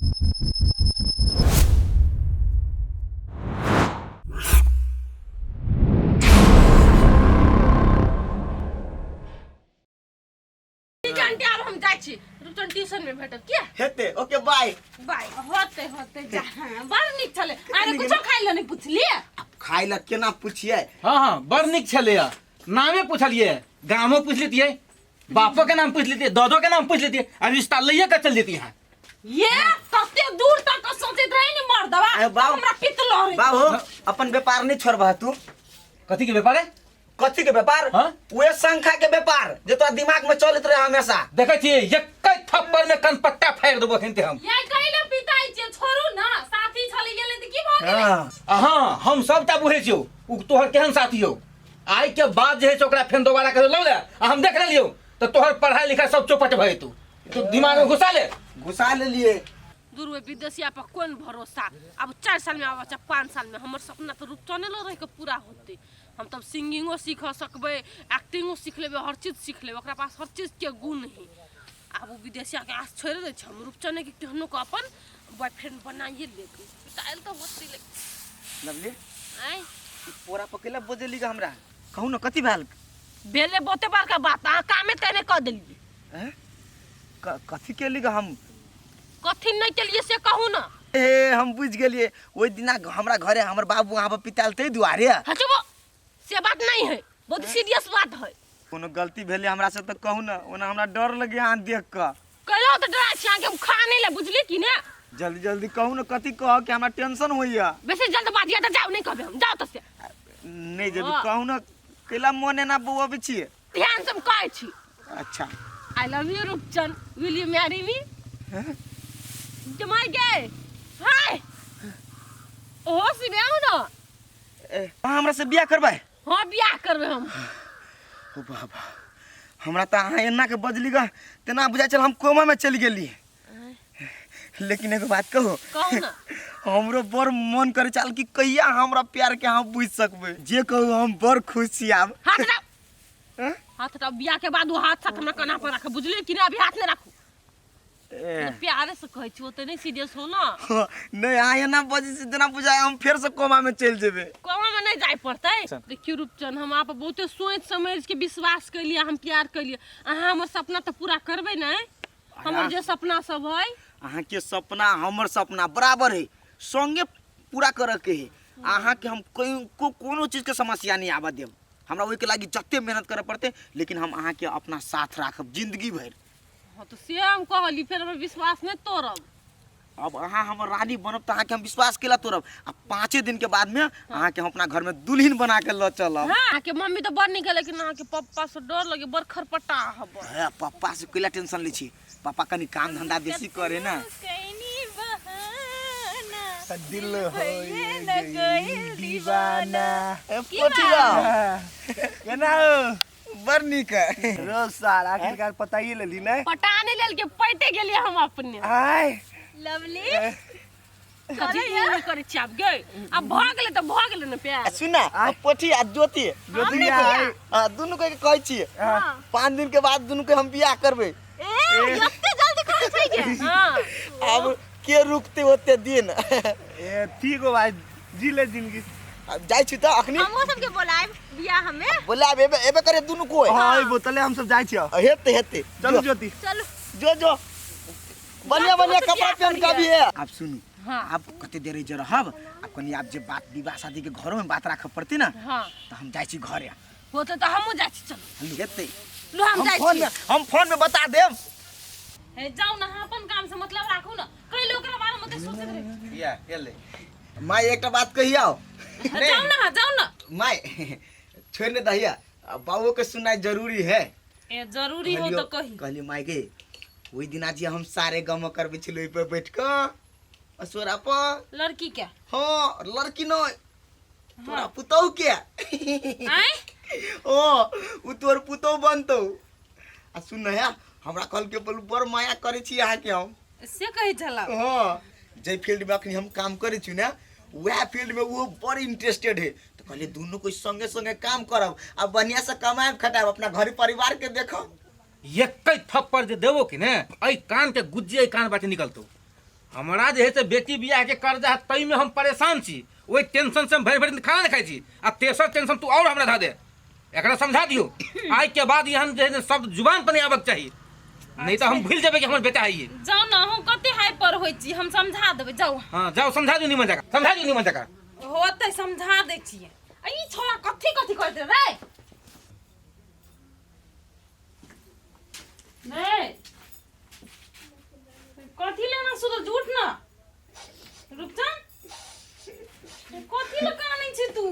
ठीक है आंटी, आब हम जाइ छी। रुपचन ट्यूशन में भेटत किया। हेतै, ओके बाय। बाय। होते होते जा। हाँ, बड़ नीक छलै। अरे कुछो खाइ लए नहि पुछलियै। खाइ लए केना पुछियै? हाँ हाँ, बड़ नीक छलैया। नामे पूछलियै, गामो पूछ लेतियै, बापो के नाम पूछ लेतियै, दादो के नाम पूछ लेतियै आ रिश्ता लैये के चल जेती। हाँ ये कते दूर तक सोचैत रहे नि मर्दवा। अरे बाप। हमरा पितलो रहे। बाबू, अपन व्यापार नहीं छोड़बह तू? कथी के व्यापार है? कथी के व्यापार? हाँ? उहे शंखा के व्यापार जे तोरा दिमाग में चलत रहे हमेशा। देखै छियै, एक्के थप्पड़ में कनपट्टा फाड़ि देबो अखन ते हम। ये कैले पिताई छे? छोड़ू ना, साथी छले गेले त की भ गेलै? हाँ। आ हाँ, हम सबटा बुझै छियौ उ तोहर केहन साथी हौ। आइ के बाद जे है से ओकरा फेन दोबारा कहियो लौ ले आ हम देख लेलियौ तऽ तोहर पढ़ाई लिखाई सब चौपट भऽ जेतौ। तू दिमाग में घुसा ले। घुसा लेलिए। दूर में विदेशिया पर कोन भरोसा। अब 4 साल में आबै छै, 5 साल में हमर सपना तऽ रूपचने लऽ रहि के पूरा होतै। हम तब सिंगिंगो सीख सकबै, एक्टिंगो सीख लेबै, हर चीज सीख लेबै। ओकरा पास हर चीजके गुण है। आब ओ विदेशियाके आस छोड़ि दै छै, हम रूपचनेके केहनो कऽ अपन बॉयफ्रेंड बनाइए लेबै। आयल तऽ होतै लेकिन। लवली। आँय? ई पोरा पकेला बजेली ग हमरा, कहू ने कथी भेल? भेलै बहुते बड़का बात, अहाँ कामे तेने कऽ देलियै। हैं? कथी केली ग हम? कथी नहि केलियै से कहू ने। ए, हम बुझि गेलियै, ओहि दिना हमरा घरे हमर बाबू अहाँ पर पितायल ताहि दुआरे। हटबो, से बात नहीं है, बहुत सीरियस बात है। कोनो गलती भेलै हमरा से तऽ कहू ने, ओना हमरा डर लगे अहाँ देख कऽ। कहियो तऽ डराइ छी अहाँके हम खा नहि ले, बुझलियै कि ने? जल्दी जल्दी कहू ने कथी कह के हमरा टेंशन होइया। बेसी जल्दबाजी है तऽ जाउ, नहि कहबै हम, जाउ तऽ से। नहि जेबै। हाँ। कहू ने, कैला मोन एना बौअबै छियै? ध्यान से हम कहै छी। अच्छा। I love you Rupchan, will you marry me? जमाई गे हाय, ओहो सुने आउ ना। ए, अहाँ हमरा से बियाह करबै? हाँ, बियाह करबै हम। ओ बाबा, हमरा तऽ अहाँ एना के बजली ग तेना बुझाइ छल हम कोमा में चलि गेली। लेकिन एगो बात कहू? कहू ना। हमरो बड़ मन करे छल कि कहिया हमरा प्यार के अहाँ बुझि सकबै। जे कहू, हम बड़ खुश छी आब। हाथ हटाउ। हैं? हाथ हटाउ। बियाह के बाद वो हाथ साथ हमरा कन्हा पर राखब, बुझलियै कि नहि? अभी हाथ नहि राखू। ए, प्यारे से कहै छी, ओते नहि सीरियस हो ना। नहि, अहाँ एना बजै छी तेना बुझाइ हम फेर से कोमा में चलि जेबै। कोमा में नहीं जाय पड़तै। देखियौ रूपचंद, हम आप बहुते सोचि समझ के विश्वास कैलियै, हम प्यार कैलियै। अहाँ हमर सपना तऽ पूरा करबै ने? हमर जे सपना सब है। अहाँके सपना हमर सपना बराबर है, संगे पूरा करऽ के है। अहाँके हम कोनो चीजके समस्या नहीं आबऽ देब। हमरा ओहिके लागि जते मेहनत करऽ पड़तै, लेकिन हम अहाँके अपना साथ राखब जिंदगी भरि। हाँ तऽ से हम कहली, फेर हमर विश्वास नहीं तोड़ब। अब अहाँ हमर रानी बनब तऽ अहाँके हम विश्वास केला तोड़ब? आ 5 दिन के बाद में अहाँके हम अपना घर में दुल्हन बना के लऽ चलब। हाँ, अहाँके मम्मी तऽ बड़ नीक है, लेकिन अहाँके पप्पा से डर लगे, बड़ खरपटा हब। हे, पप्पा से कैला टेंशन लै छी? पप्पा कनी काम धंधा बेसी करे ना। दिल हो दीवाना। ए, पोठी राव। केना हो? बड़ नीक है। रो सार, आखिरकार पताइए लेली ने? पटा नहीं लेल के पटे गेलियै हम अपने। आय। लवली, कथी करै छी आब गे? आब भऽ गेलै तऽ भऽ गेलै ने प्यार। सुन ना, पोठी आ ज्योति। ज्योति आय। हाँ, दुनू के कहै छी, 5 दिन के बाद दुनू के हम बियाह करबै। ए, एते जल्दी करै छै गे? हाँ। अब के रुकते ओते दिन? ए, ठीक हो भाई, जी ले जिंदगी। अब जाइ छी तऽ अखनी। हमो सबके बोलायब बियाह में। बोलाब, एबे एबे करे दुनू कोई। हाँ, ई बोतले हम सब जाइ छियो। हेते हेते। चलू ज्योति। चलू। जो जो, बढ़िया बढ़िया तो कपड़ा बियाह पहन के करिए। अभी है। आप सुनू। हाँ। आप कते देर जे रहब, आप कनी आप जे बात विवाह शादी के घरों में बात राखे पड़ती ना। हाँ। तो हम जाइ छी घरे। होते तऽ हमहूँ जाइ छी, चलू। हम हेते। लू, हम हम जाइ फोन छी। में, हम फोन में बता देब। हे, जाउ ना, अहाँ अपन काम से मतलब राखू ना। कई लोग ओकरा बारे में ओते सोचैत रहै। या एलै। माय, एकटा बात कहिया। जाउ ना, जाउ ना। माय, छोड़ ने दहिया, बाबू के सुननाइ जरूरी है। ए, जरूरी हो तऽ कही। कहलियो माय गे, ओहि दिना जे हम सारे गम करबै छलियै ओहि पर बैठ कऽ असोरा पर। लड़की के? हाँ, लड़की नहीं, तोरा पुतहु के। आँय? ओ उ तोर पुतहु बनतौ। आ सुन ने, हमरा कहलकै, बोलू बड़ माया करै छी अहाँके हम। से कहै छला? हाँ, जाहि फील्ड में अखनी हम काम करै छी ने, वएह फील्ड में वो बड़ इंटरेस्टेड है। तो कहलिए दुनू कोई संगे संगे काम करब आ बढ़िया से कमाएब खटाएब, अपना घर परिवार के देखब। एक्के थप्पड़ जे देबो कि ने, एहि कान के गुज्जी एहि कान बाटे निकलतौ। हमरा जे है से बेटी बियाह के कर्जा है ताहिमे हम परेशान छी, ओहि टेंशन से हम भरि भरि दिन खाना नहि खाइ छी, आ तेसर टेंशन तू और हमरा धऽ दे। एकरा समझा दियौ, आइ के बाद एहन जे है ने शब्द जुबान पर नहि आबक चाही, नहीं तो हम भूल जेबै कि हमर बेटा है ये। जाउ ने, अहूँ कते हाइपर होइ छी, हम समझा देबै, जाउ। हाँ जाओ, समझा दियौ निमन जकाँ, समझा दियौ निमन जकाँ। होतै, समझा दै छियै। आ ई छोड़ा कथी कथी करैत रे? नहीं कथी लेना सुधर, झूठ ना रुपचन, कथी ले कानै छी तू?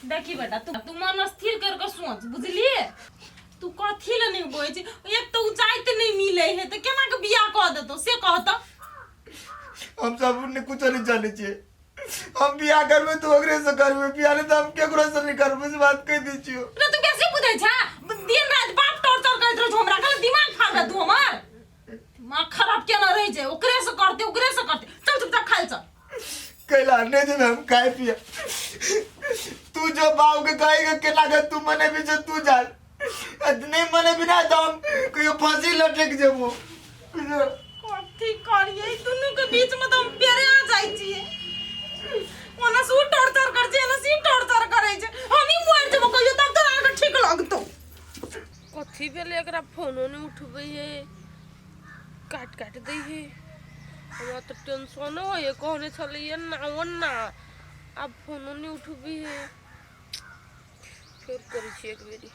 देखी बेटा, तू तू मन स्थिर कर के सोच, बुझलिए? तू कथी ले नहीं बोलै छी? एक तो उ जाइत नहीं मिले है तो केना के बियाह कह देतो से कहत। हम सब ने कुछ नहीं जाने छियै। हम बियाह करबै तऽ ओकरे से करबै, बियाह नहीं तऽ हम केकरो से नहीं करबै, से बात कहि दै छियौ। रे तू बेसी बुझै छा, दिन रात बाप टॉर्चर करैत रहै छौ हमरा, खाली दिमाग फाड़ दे तू हमर, दिमाग खराब केना रहै छै, ओकरे से करते ओकरे से करते। चल चुपचाप खाइ चल। कैला नहीं जेबै हम खाए पिए। तू जो बाप के कहेगा केना के तू मनेबी से तू जान, आ नहीं मनेबी ना तऽ हम कहियो फांसी लटक जेबो। कथी करिए, दुनू के बीच में तो हम पेरे आ जाइ छियै। ओना से उ टॉर्चर कर छै, एना से ई टॉर्चर करै छै, हम ही मरि जेबो कहियो तब तोरा आरके ठीक लगतौ। कथी भेलै एकरा, फोनो नहि उठबै है, काटि काटि दै है। हमरा तऽ टेंशनो होइए, कहने छलै एन्ना ओन्ना, आब फोनो नहि उठबै है। फेर करै छी एक बेरी।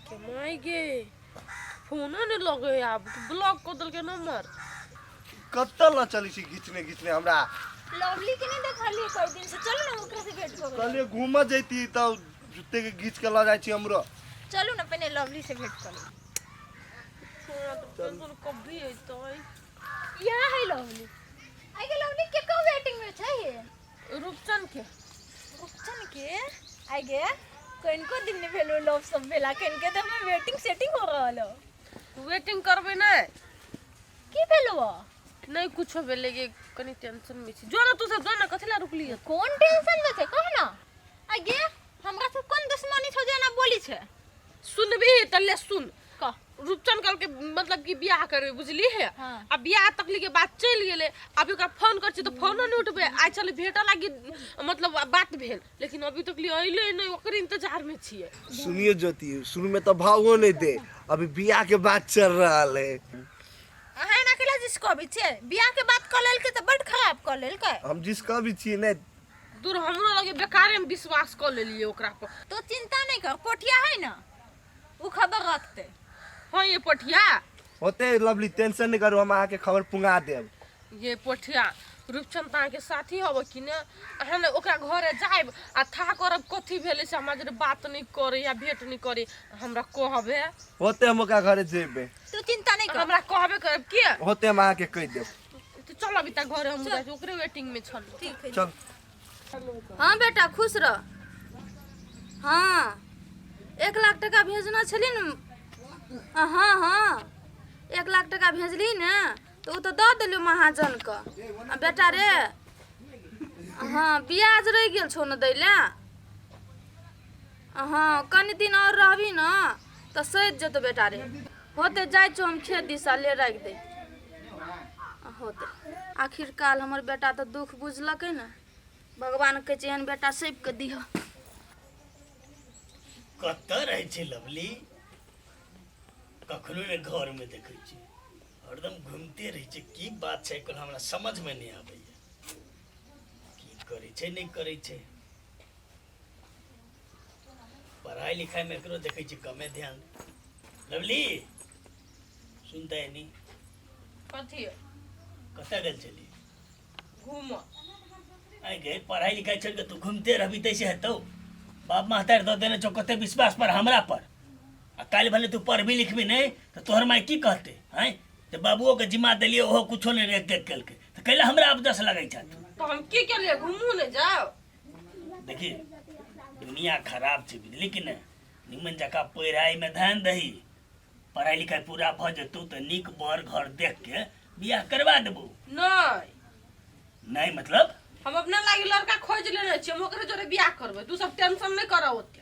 कमाइ गे, फोनो नहि लगै है, आब ब्लॉक कऽ देलकै नंबर। कतऽ लऽ चलै छी घिचने घिचने हमरा? लवली के नहीं देखलिए कई दिन से, चलू ना ओकरा से भेंट करू। कहलिए घूमऽ जैती तब जूते के घीच के लऽ जाइ छी हमरो। चलू ना पहले लवली से भेंट करू। छोड़ा तऽ टेंशन कभी अयतै। यहाँ है लवली। आई के लवली के कब वेटिंग में छै ये? रूपचन के। रूपचन के? आई गे कनको दिन नहीं भेलो लव सब भेला, कनके तो में वेटिंग सेटिंग हो रहल हो। वेटिंग करबै नहि? की भेलो? नहि कुछो भेलै गे, कनि टेंशन में छी। जो ना तू सब जो ना, कथी ला रुकली? कोन टेंशन में छै कह ना। आई गे हमरा सब कोन दुश्मनी छौ जे एना बोली छै? सुनबी तऽ ले सुन। कह। रूपचंद कहलकै मतलब कि बियाह करबै, बुझली है? हाँ। आ बियाह तकली के बात चलि गेलै, अभी ओकरा फोन करै छियै तऽ फोनो नहि उठबै। आइ चल भेटऽ लागी मतलब बात भेल, लेकिन अभी तक अयलै नहि, ओकरे इंतजार में छियै। सुनिए ज्योति, शुरू में तो भावो नहीं दे, अभी बियाह के बात चल रहा है। अहाँ एना केला जिस कहबै छियै? बियाह के बात कऽ लेलकै तऽ बड्ड खराब कऽ लेलकै। हम जिस कहबी छियै नहीं। दूर, हमरो लगे बेकारे में विश्वास कऽ लेलियै ओकरा पर। तो चिंता नहीं कर, पोठिया है ना, उ खबर रखते। हाँ ये पोठिया होते। लवली टेंशन नहीं करू, हम अहाँके खबर पुंगा देब। ये पोठिया, रूपचंद तऽ अहाँके साथी हब कि ने? अहाँ ने ओकरा घरे जायब आ था करब कथी भेलै से हमरा जरे बात नहि करे या भेंट नहि करे, हमरा कहबे। होते, हम ओकरा घरे जेबै। तू चिंता नहीं कर, हमरा कहबे करब के होते, हम अहाँके कहि देब। तऽ चल अभी तक घरे, हम जाइ छी, ओकरे वेटिंग में छल। ठीक है। चल। हाँ बेटा, खुश रह। हाँ 1 लाख टका भेजना छली ने? हाँ हाँ, 1 लाख टका भेजली ने तऽ ओ तऽ दऽ देलियौ महाजनके। आ बेटा रे, हाँ ब्याज रहि गेल छौ ने दै लए। हाँ कनि दिन आओर रहबी ने तऽ सधि जेतौ बेटा रे। होतै, जाइ छौ हम खेत दिशा, ले राखि दे। होतै, आखिर काल हमर बेटा तऽ दुख बुझलकै ने। भगवान कहै छै एहन बेटा सबके दिह। कतऽ रहै छै लवली? कखनो ने घरमे देखै छी, हरदम घूमते रहै छै। की बात छै एकर, हमरा समझमे नहि आबैया की करै छै नहि करै छै। पढ़ाइ लिखाइमे एकरो देखै छी कमे ध्यान। लवली, सुनते नी? कथी? कतऽ गेल छली? घूमऽ। आइ गे, पढ़ाई लिखाई छोड़ के तू घूमते रहबी तैसे हेतौ? बाप महतार दऽ देने छौ कते विश्वास पर हमरा पर, आ काल्हि भले तू पढ़बी लिखबी नहि तऽ तोहर माय की कहतै? आँय, तऽ बाबुओ के जिम्मा देलियै, ओहो कुछो नहि रेख देख केलकै, तऽ कैला हमरा अबदस लगै छै तू? तऽ हम की केलियै? घूमू नहि जाउ? देखी, दुनिया खराब छै, बुझली कि नहि? निमन जकाँ पढ़ाइमे ध्यान दही। पढ़ाई लिखाई पूरा भऽ जेतौ तऽ नीक बर घर देख के बियाह करवा देबौ। नहि। नहि मतलब? हम अपना लागी लड़का खोज लेने छियै, हम ओकरे जोरे बियाह करबै, तू सब टेंशन नहि करऽ ओते।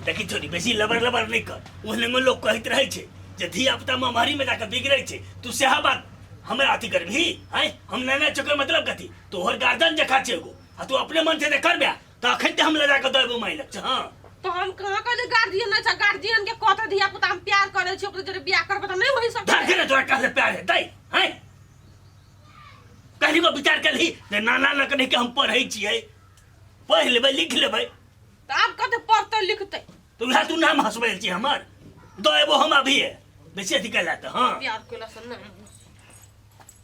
देखी छोरी, बेसी लबर लबर नहि कर, ओहने लोक कहैत रहै छै। जे धिया पुता ममहरी में जाके बिगड़ै छै, तू सएह बात हमरा अथी करबही? हैं, हम नाना चोकर मतलब कथी? तोहर गार्जियन जखा छै एगो, आ तू अपने मन से जे करबे तऽ अखन ते हम लजा के दऽ एबो माइ लग। हँ, तो हम कहाँ कहले गार्जियन नहीं छै? गार्जियन के कहते धिया पुता हम प्यार करे छी, ओकरे जरे बियाह करबे त नहीं होई सकते। धर के ने तोरा कहले प्यार हेतै? हैं, कहली को विचार करली जे नाना न कहे के हम पढ़ै छियै, पढ़ लेबै, लिख लेबै। त आब कते पढ़ते लिखते? तो उएह तू नाम हंसबै छी हमर, दऽ एबो हम अभी, बेसी अथी कैला तऽ। हँ, प्यार केला से नाम